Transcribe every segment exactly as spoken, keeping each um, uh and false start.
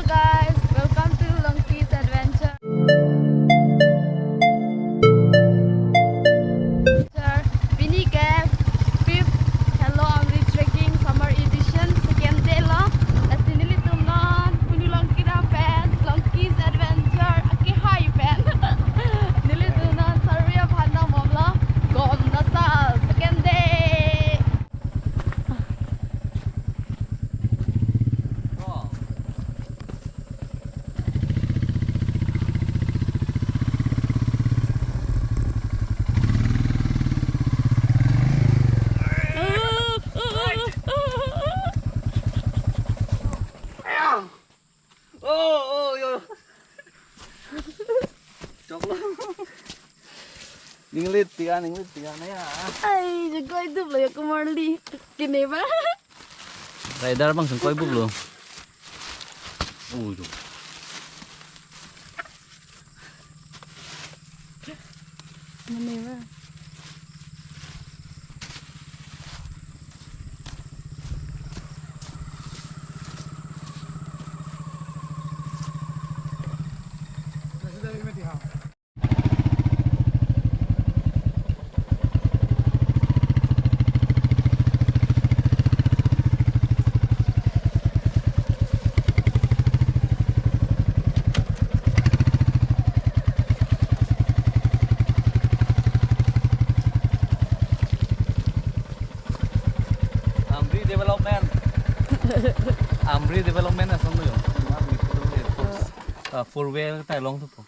Guys, welcome to Longki's Adventure. Pini ke fifth Helo Amri Trekking Summer Edition second day lo. Lasi nelitum non punu Longki ra pen, Longki's Adventure akehai pen. Nelitum non sarui aphan nang bomlo. Gom nasa second day. Oh, oh, yo. Choklo. Ninglit tiga, ninglit tiga na ya. Ai, jago itu lo ya, kumarli. Kene ba? Rider bang sengkoi buk lo. Oh, yo. Mane ba? Amri Development. Amri Development ason lo yo. Amri Development. Ah, four way ta long thupo.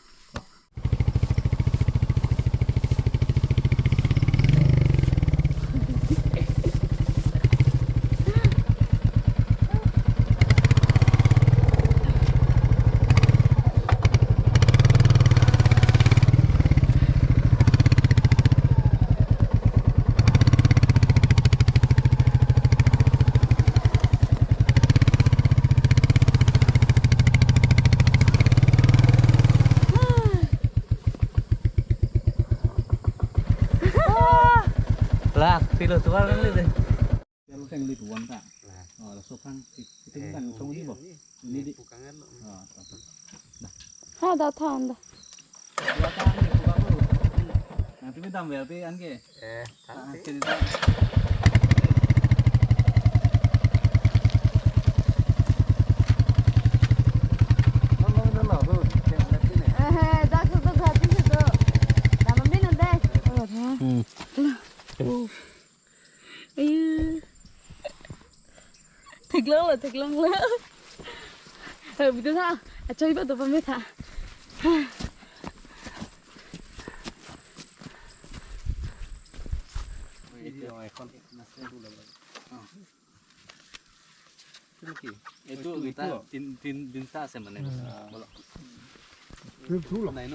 Lak, pilo tuar kan le. Yang teng di tuan ta. Oh, laso kan itu kan song di bo. Ini di. Oh, apa? Ha, da than da. Dua tahun ya, buka dulu. Nanti minta ambil pi an ke. Eh, ah, sini ta. Eh, dak situ, dak situ. Nama mina deh. Hmm. Ayu. Theklong lo, theklong lo. Eh, betul ha. Achoi ba to pame tha. এইটো কি? এইটো দুটা, তিন, তিন, তিনটা আছে মানে। বলো। নাই ন?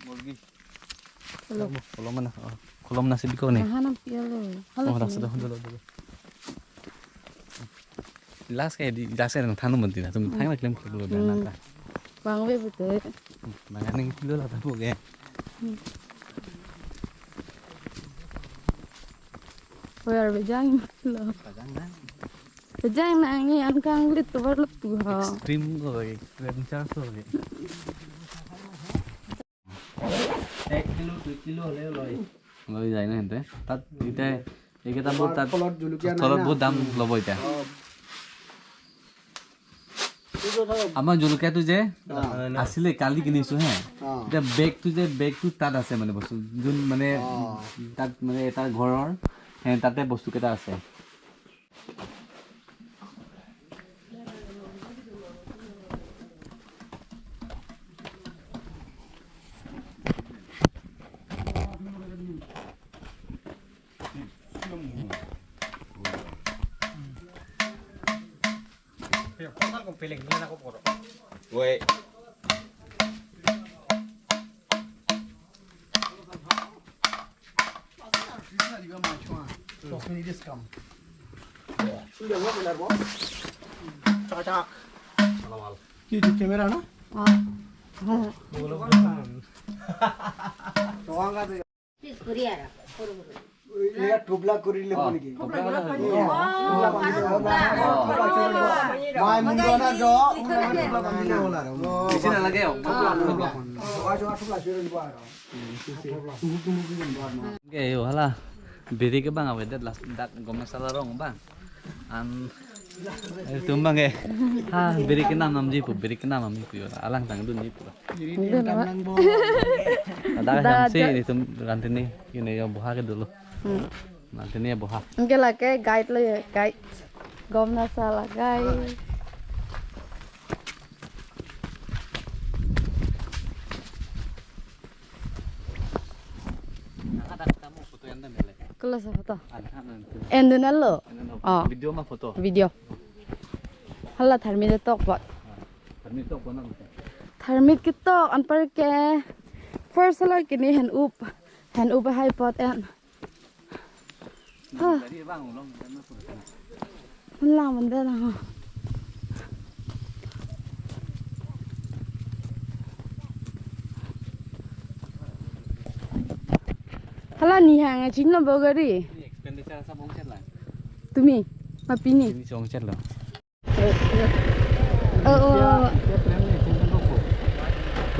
মুৰ্গী। Hello. Kolom mana? Oh, kolom nasi biko ni. Aha, nam pialo. Halo. Oh, sini. Dah sudah, sudah, sudah. Last kayak di, last kayak nang thanu menti na, tum thang lagi lem kilo dan nata. Bang we betul. Bang aning kilo lah tahu ke. Where we jang lo? Pajang na. Pajang na ni an kang lit to bar lep tu ha. Extreme ko lagi, adventure ko lagi. এক কিলো, দুই কিলো হ'লেও লয়। লৈ যায় ন সিহঁতে? তাত এতিয়া এইকেইটা বহুত তাত তলত জলকীয়া নাই তলত না। বহুত দাম ল'ব এতিয়া। অ। এইটো ধৰক আমাৰ জলকীয়াটো যে অ। আছিলে, কালি কিনিছো হে। অ। এতিয়া বেগটো যে, বেগটো তাত আছে মানে বস্তু। যোন মানে অ। তাত মানে এটা ঘৰৰ, হে, তাতে বস্তুকেইটা আছে। Wait. Ini camera na? Please, Korea ra. Iya, tubla kuri le. Oh, boni ki? Tubla kuri le. Tubla kuri le. Mai mundo na do. Isi na lagi, oh. Oke, yo, hala. Biri ke bang, awedet last dak Gomnasala arong bang. An, eh, tumbang ke. Ha, biri kenam namji pu, biri kenam namji pu yo. Alang tangdunji pu. Biri kenam nang bo. Ada. Dak jam si, itum rantini, ini yo boha ke dulu. Hmm. Rantini ya boha. Anke lake guide lo ya, guide. Gomnasala guide. Ada kamu foto yang tadi le. Kalau sa foto. Ada kan nanti. Endun lo. Endun lo. Oh. Video ma foto. Video. Hala tharmit tok pot. Tharmit tok pot na. Tharmit ketok anparke. First hala kini hen up. Hen up hai pot en. Hah. Lang mande na ho. Hala ni hang a chim lo bo gari. Expenditure sa bong chet la. Tumi, ma pini. Ini song chet lo. Oh, oh, oh.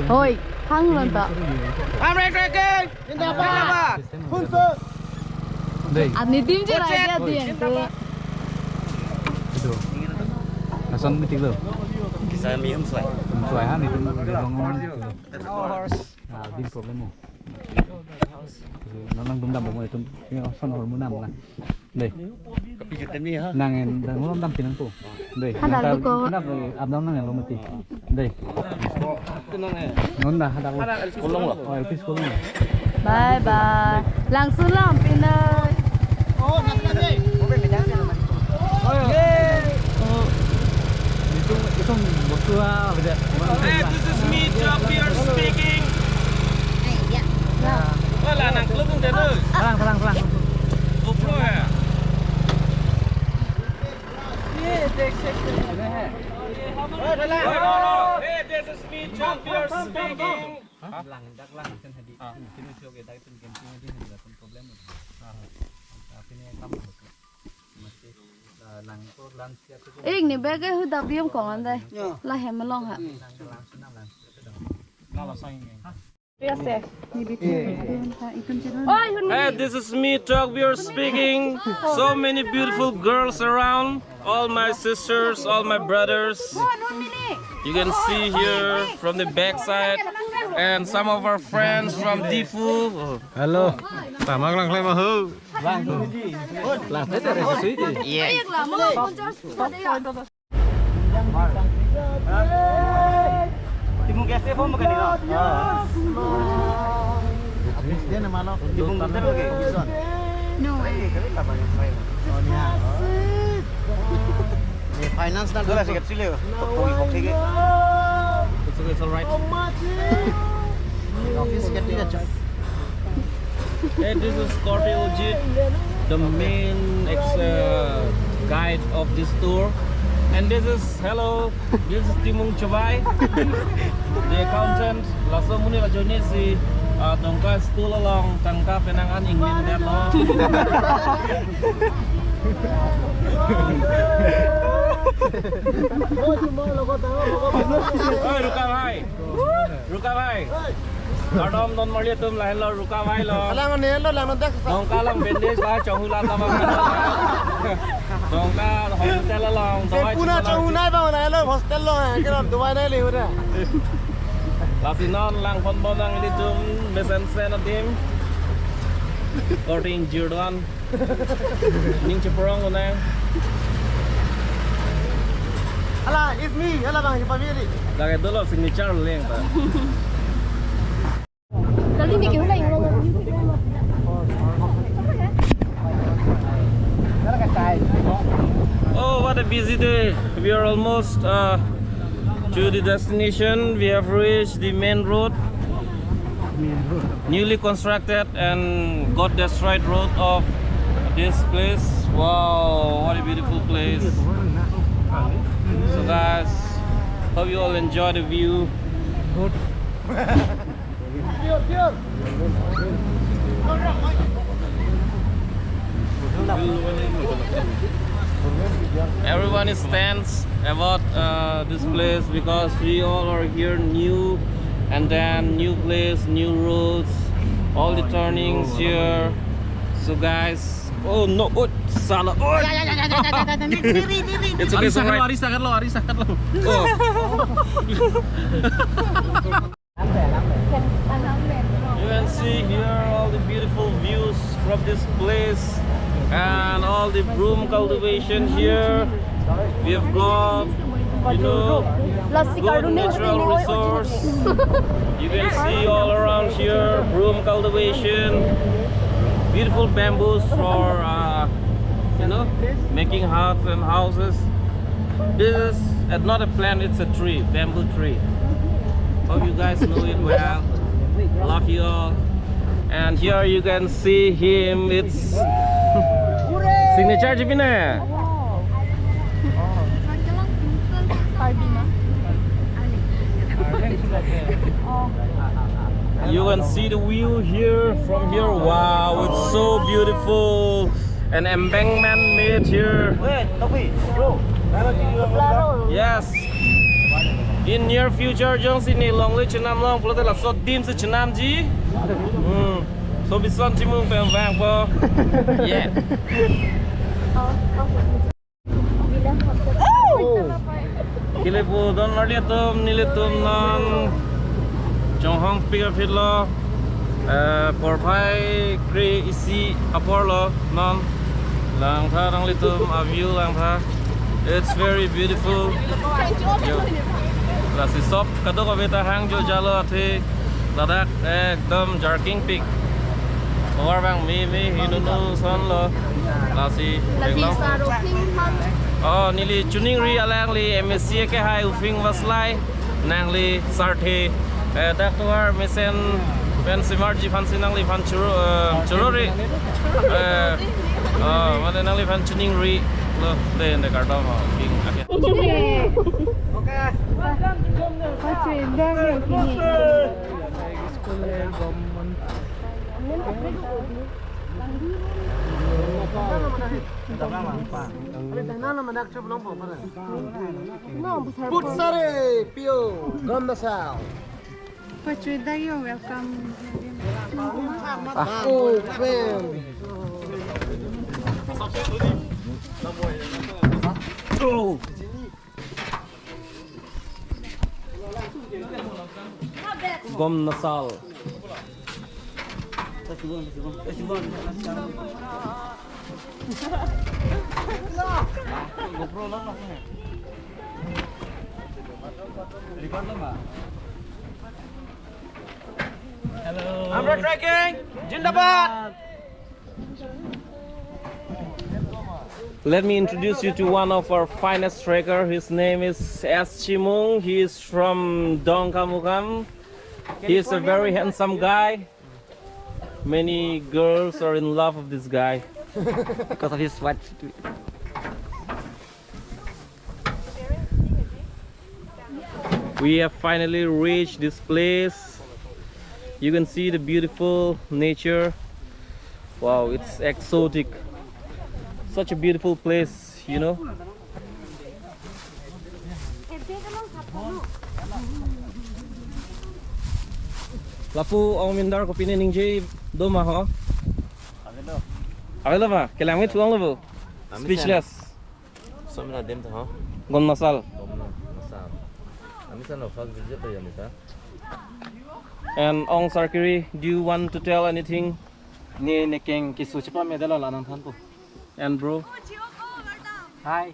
Hoi, hang lo ta. Amre trekking. Zindabad. Hunso. Dei. Ani tim je rai dia dia tu. Itu. Lason meeting lo. Kisah mi hum suai. Hum suai ha, ni tim long long. Ah, din problem mo. Nang nang dum dam mo itum. Ini son hormon nam na. Dei. Kopi juta mi ha. Nang en, nang ngolom dam pinang tu. Dei. Hadak nang ta duko. Hadak, eh, up down nang en lo mati. Dei. Nang en. Non da hadak lo. Hadak L P school long lo. Oh, L P school long. Bye bye. Langsung lang pinang. Oh, nang kan dei. Oh, beda sih. Oh, iya. Oh. Itu, itu bosua beda. Hey, this is me, Job here speaking. Wala nang klukung deh, no? Pelang, pelang, pelang. GoPro ya? Hey, this is me, John Pierre speaking. Lang, dak lang, kan hadi. Ah. Kini show ke, dak itu camping hadi, hadi, dak problem. Ah. Tapi ini kamu. Masih, ah, lang ko, lang siap itu. Eh, ini bag eh, huda biom kong andai. Ya. Lahem along ha. Lang, lang, lang, lang. Hey, this is me, Tokbir speaking. So many beautiful girls around. All my sisters, all my brothers. You can see here from the backside. And some of our friends from Diphu. Hello. Tama lang klem ho. Lang, lang, lang. Yes. Timu guys, eh, phone makan ni, no? Dia nama lo? Timu guys lagi. No way. Oh, niya. Eh, finance na dua sikit sila. Pokok-pokok ke. It's, it's all right. Office ke tiga jam. Hey, this is Korte Ojit, the main ex-, uh, guide of this tour. And this is, hello, this is Timung Chobai, the accountant. Laso amonit ajoine si, uh, Dongka school along tangka penang an ingmin det lo. Oi, Ruka bhai. Ruka bhai. Kardom don marli atum, lahenlo Ruka bhai lo. Alang ne lo, lang no dak. Dongka along bandage la, chonghu la tama. Dongka hospital along, dawai puna chonghu nai bang, lahenlo hostel lo, eh, keram dawai nai le ura. Lasi non lang pon bon nang ilitum, mesen sen adim. Korte injured one. Ning cheprong ko na. Hala, it's me. Hala bang, pamiri. Lagi dolo signature leng ta. Kali ni kihula yung mga. Oh, what a busy day. We are almost, uh, to the destination. We have reached the main road, newly constructed and got destroyed road of this place. Wow, what a beautiful place. So guys, hope you all enjoy the view. Good. Pure, pure. Everyone is tense about uh, this place because we all are here new, and then new place, new roads, all the turnings here. So guys, oh no, oh, salah, oh. It's okay, it's alright. Aris akan lo, aris akan lo. Oh. You can see here all the beautiful views from this place and all the broom cultivation here. We have got, you know, good natural resource. You can see all around here broom cultivation, beautiful bamboos for uh, you know, making huts and houses. This is uh, not a plant, it's a tree, bamboo tree. Hope you guys know it well. Love you all. And here you can see him. It's signature ji pine. You can see the view here from here. Wow, it's so beautiful. An embankment made here. Yes. In near future, jongsi ne longle chenam long pulote laso adim si chenamji. Hmm. So bison chimung pen vangpo. Yeah. Kile pu don marli atum, nelitum non chonghong pik aphi lo, eh, porphai kre-isi apor lo non. Langtha nanglitum a-view langtha. It's very beautiful. Yo. Lasi sop kadokave ta hang jo jalo athe ladak ekdom jarking pik. Tovar abang me me hinunu son lo. Lasi lasi theklong. Saro King Han. Oh, neli choningri alangli M A C A kehai Uphing Vaslai. Nangli sarthe. Eh, dak tovar mesen pen simarji aphansi nangliphan choro, eh, chorori. Eh, oh, mane nangliphan choningri lo. De, de kardom, oh, ping. Okay. Putsare pio Gom Nasal. Pachwi dak yo welcome. Ako pen. Oh. Gom Nasal. Hello. Amra Trekking, Jindabad. Let me introduce you to one of our finest trekker. His name is S Chimung. He is from Dongkamukam. He is a very handsome guy. Many girls are in love with this guy because of his white. We have finally reached this place. You can see the beautiful nature. Wow, it's exotic. Such a beautiful place, you know. Lapu ong mindar kopine ningje do ma ho? Avelo. Avelo ma? Kelang me thuang lo bo. Speechless. Somna dem ta ho? Gom Nasal. Gom Nasal. Ami sa no first visit to yamita. And Ong Sarkiri, do you want to tell anything? Ne ne keng kisu chepa me dalo la nangthanpo. And bro? Hi.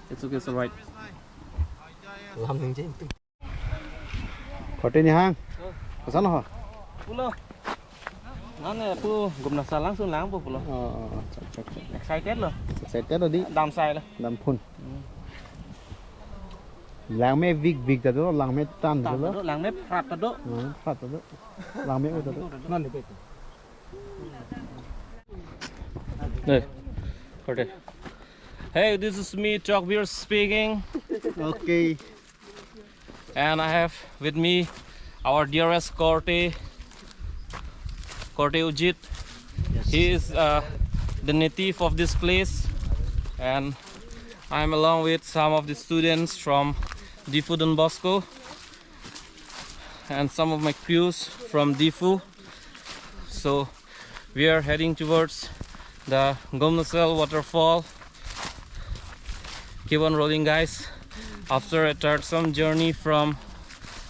It's okay, it's alright. Lam ningje. Korte ni hang. Koson ho? Pulo. Nane pu Gom Nasal langsung langpo pulo. Oh, oh, oh, chak, chak, chak. Excited lo. Excited lo di. Dam sai lo. Dam phun. Hmm. Langme vik vik ta do, langme tan ta do. Do, langme prat ta do. Hmm, prat ta do. Langme o ta do. Nane pe. Hey, korte. Hey, this is me, Chokbir speaking. Okay. And I have with me our dearest Korte, Korte Ujit. Yes, He is uh, the native of this place, and I'm along with some of the students from Diphu Don Bosco and some of my crews from Diphu. So we are heading towards the Gomnasel waterfall. Keep on rolling, guys. After a tiresome journey from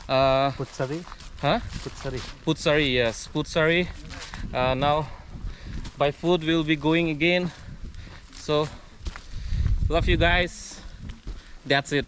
uh, Putsari. Huh? Putsari. Putsari, yes, Putsari. Uh, now, by foot we'll be going again. So, love you guys. That's it.